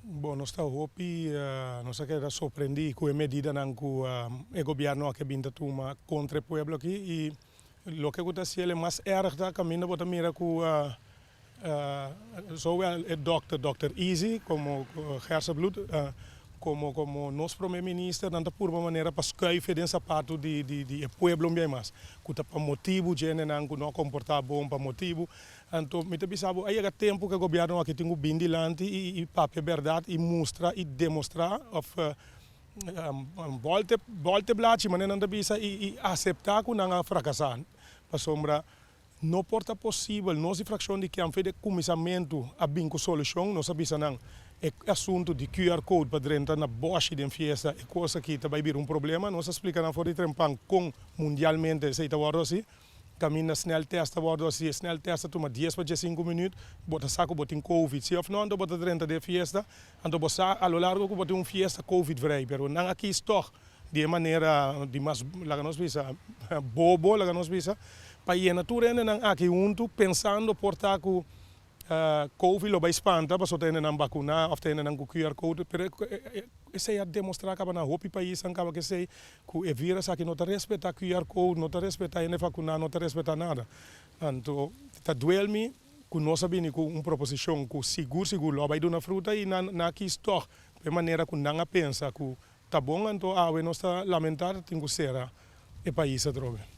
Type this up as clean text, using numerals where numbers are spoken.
Bon, nos ta hopi, nos a keda sorprendí ku e medidanan ku e gobièrnu aki a bin ta tuma kontra e pueblo aki i loke ku ta hasiel e mas erg ta kaminda bo ta mira ku zowel e dòkter, dòkter Izzy, komo Gerstenbluth, komo komo nos prome minister nan ta purba manera pa skuif e den sapatu di di e pueblo un biaha mas ku ta pa motibu dje hendenan ku no a komportá bon pa motibu. Anto mi ta bisa bo a yega tempu ku e gobièrnu aki tin ku bin dilanti i papia bèrdat i mustra i demostrá òf bòlta bòlta e blachi manera nan ta bisa i aseptá ku nan a frakasá pasobra no por ta posibel. Nos di frakshon di Kiamfe de kuminsamentu a bin ku solushon. Nos a bisa nan e asuntu di QR code pa drenta na bòshi den fiesta e kos aki ta bai bira un problema. Nos a splika nan for di trempan kon mundialmente esei ta wòrdu hasi. Kaminda snel test ta wòrdu hasi, e snel test ta tuma dies pa diesinku minüt, bo ta sa ku bo tin covid si òf no, anto bo ta drenta den e fiesta, anto bo sa a lo largo ku bo tin un fiesta covid vrij, pero nan a kis tòg di e manera di mas laga nos bisa bobo laga nos bisa pa yena tur hendenan aki huntu pensando por ta ku Covid lo bai spanta pasobra ta hendenan bakuná òf ta hendenan ku QR code, pero esei a demostrá kaba na hopi paisnan kaba ku esei ku e virus aki no ta respetá QR code, no ta respetá hende vakuná, no ta respetá nada. Anto ta duel mi ku nos a bini ku un proposishon ku sigur sigur lo a bai duna fruta i nan a kis tòg pa e manera ku nan a pensa ku ta bon, anto awe nos ta lamentá tin ku sera e pais atrobe.